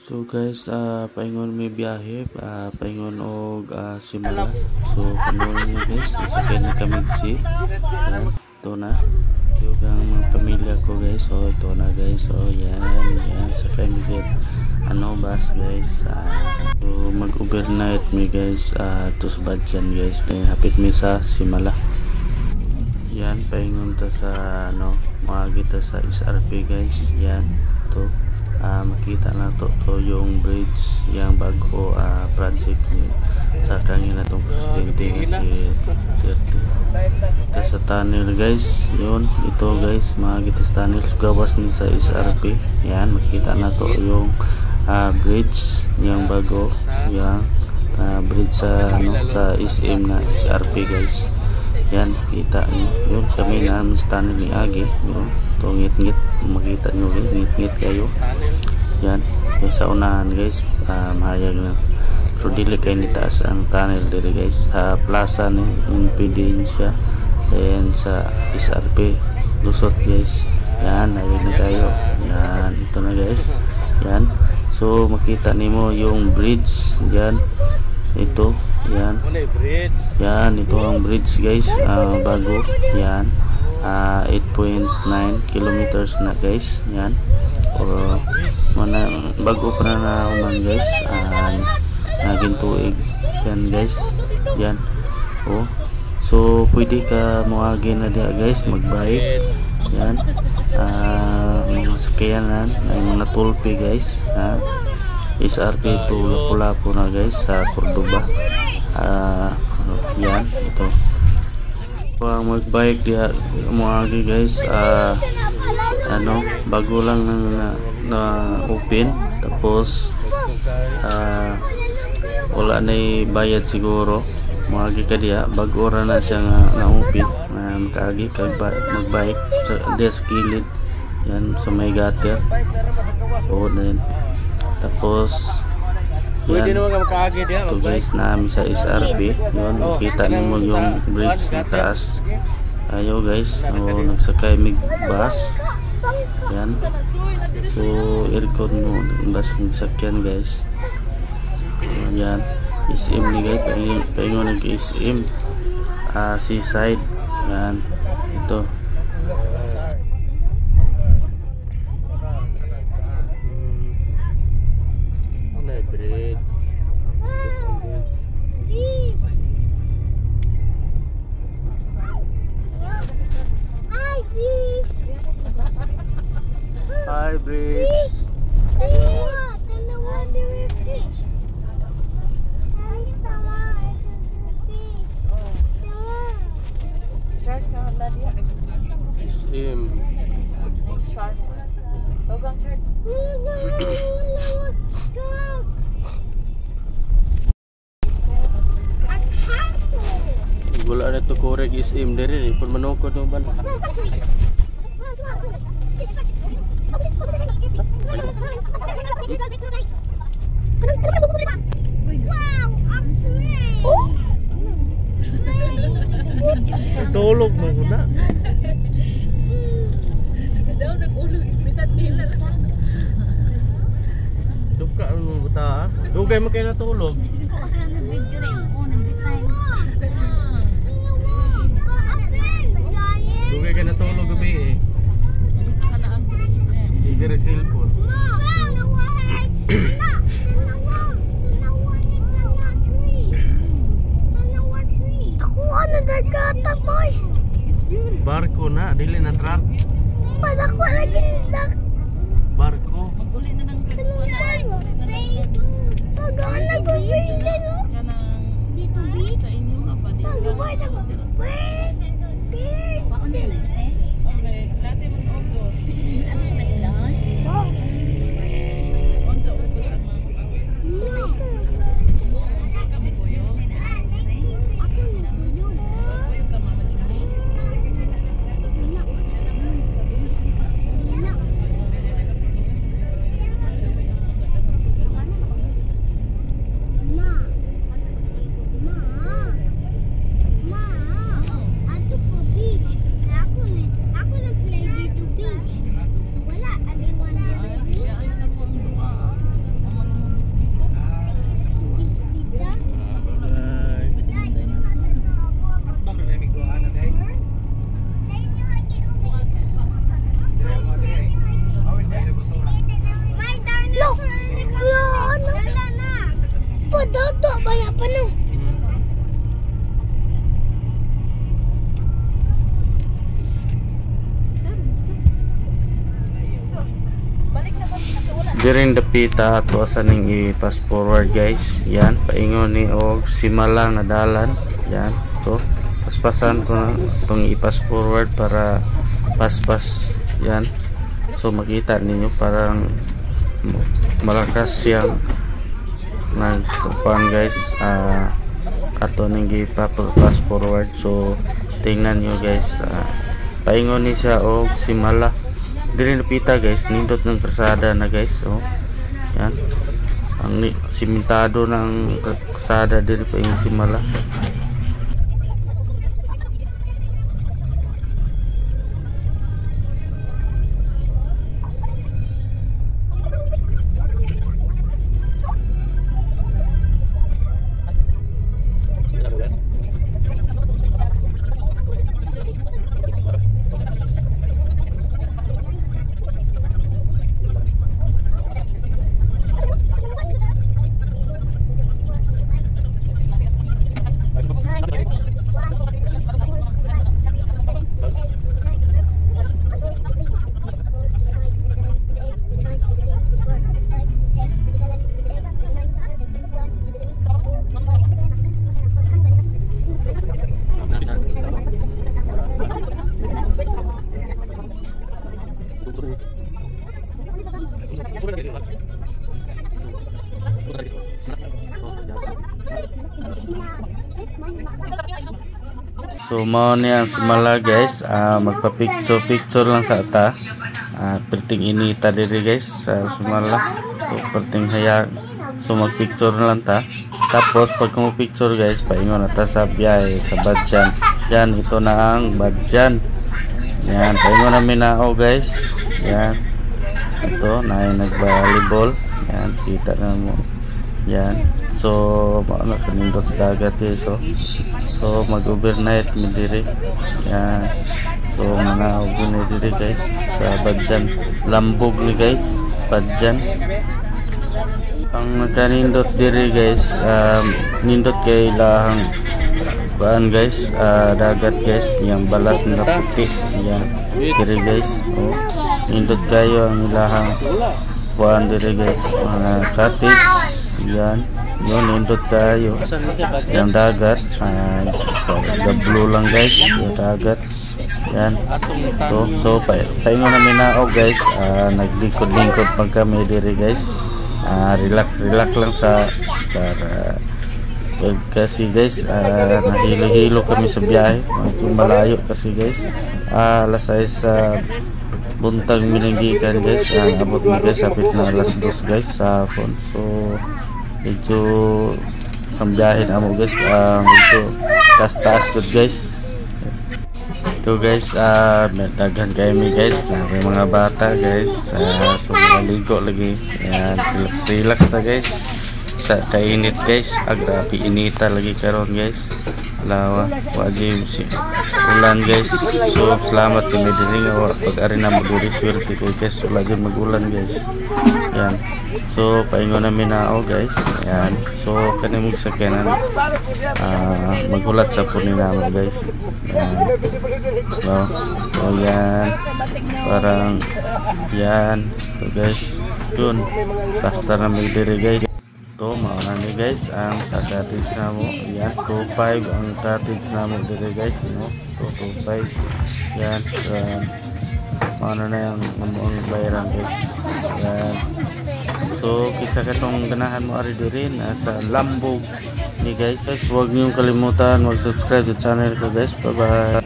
So guys, paingon may biyahe, paingon og Simala. So panuon niyo guys, nasakay na kami jeep. Yan, ito na. Yung ang mga pamilya ko guys. So ito na guys. So yan, yan sakay mi sa ano bus guys. So mag overnight mi guys, to sa Badyan guys. Then hapit mi sa Simala. Yan, paingon ta sa ano, mga kita sa SRP guys. Yan, to. Makita na to to yung bridge, yung bago project ni sa kangin na tong presidente nga si Duterte. Ito sa tunnel guys, yun, ito guys, mga kita sa tunnel, gawas ni sa SRP. Yan, makita na to yung bridge, yung bago, yung bridge sa ano sa SM na SRP guys. Yan, kita niyo. Yun, kami na sa tunnel ni Agi. Yun, ito ngit-ngit. Makita niyo guys, ngit-ngit kayo. Yan, kaya sa unahan guys, mahayag na. Pero dili kay ni taas ang tunnel diri guys. Sa plaza ni Independencia and sa SRP lusot guys. Yan, hayag na kayo. Yan, ito na guys. Yan. So makita nimo yung bridge yan. Ito, yan. Yan, ito ang bridge guys, bago. Yan. 8.9 kilometers na guys. Yan. Or mana bago pa na human guys. Naging tuig. Yan guys. Yan. Oh. So pwede ka moagi na diha guys, magbike. Yan. Mga sakyanan, ay mga toll fee guys. SRP to Lapu-Lapu na guys sa Cordoba. Yan, ito. Pag magbike diha moagi guys, ano, bago lang na, na open, tapos wala na bayad siguro. Moagi ka diha, bago ra na siya nga na open, makaagi ka magbike sa diha sa kilid. Yan sa may gutter. Oo na yan. Tapos Pwede yan. naman ka makaagi diha. Ito guys, namin sa SRP. Yun, kita nimo yung bridge na taas. Ayo guys, oh, nagsakay mig bus. Yan. So, aircon mo, bus magsakyan guys. Ito, yan. SM ni guys, paingon nag SM. Seaside. Yan. Ito. Bridge. Hi bridge. SM. Shark. Tugang shark. Wala na to korek SM diri pun manukod mo ban. Tulog mo ko na. Daw nag-ulog ipitat nila. Duka mo buta. Dugay mo kay natulog. Dugay ka natulog gabi eh. Sige rin cellphone. Barko na, dili na truck. Barko. Maguli na ng sa inyo ha pa di Okay, klase mo August. On sa August ang mga. No, ka mo kuyog. Kuyog ka Mama Julie. Ma. Ma. Ma. Diring dapita ato asa ning i-fast forward guys. Yan, paingon ni og Simala nga dalan. Yan, to. Paspasan ko na itong i-fast forward para paspas. Yan. So makita ninyo parang malakas siyang nagtupan guys. Ato ning i-fast forward. So tingnan nyo guys. Paingon ni siya og Simala. Diri napita guys, nindot ng krasada na guys, oh. Yan. Ang simentado ng krasada diri pa yung Simala. So mao ni ang Simala guys. Magpa-picture picture lang sa ata. Perting inita diri guys sa Simala. So perting hayag. So magpicture lang ta. Tapos pag mo picture guys, paingon na ta sa biyahe sa Badjan. Yan, ito na ang Badjan. Yan, paingon na minao guys. Yan. Ito na ay nag-volleyball. Yan, kita na mo. Yan. So mao na kanindot sa dagat eh. So mag-overnight mi diri. Yan. So mga ni diri guys sa Badjan. Lambog ni guys, Badjan. Ang kanindot diri guys, nindot kay lahang kuan guys, dagat guys, yang balas na puti. Yan diri guys. Oh, nindot kayo ang ilahang kuan diri guys, mga cottage. Yan. Yun, nindot kayo. Yung dagat, the blue lang guys, yung dagat. Yan. To, so paingon namin na guys, naglingkod-lingkod pag kami diri guys. Relax relax lang sa para kasi guys, nahilo-hilo kami sa biyahe. Medyo malayo kasi guys. Alas 6 sa buntag minanggikan guys. Abot mi guys hapit na alas 2 guys sa hapon. So medyo ang biyahe na mo guys, medyo taas-taas yun guys. Ito guys, daghan kayo mi guys, na may mga bata guys. So maligo lagi. Ayan, relax relax na guys. Sa kainit guys, grabe inita lagi karon guys. Lawa, wajib si ulan guys. So salamat kami diri nga pag ari na mo diri, swerte ko guys, wala gyud magulan guys. Yan. So paingon namin na guys. Yan. So kani mo sakyanan, maghulat sa punin namin guys. Yan. So yan. Parang yan. So guys, yun. Basta na may diri guys. Ito, mao na ni guys ang sa cottage namo. Yan, 2.5 ang cottage namo diri guys, no? 2.5. Yan, mao na yung ang bayaran guys. Yan. So kisa katong ganahan mo ari diri nasa Lambog ni guys. Guys, huwag niyong kalimutan mag-subscribe sa channel ko guys. Bye bye.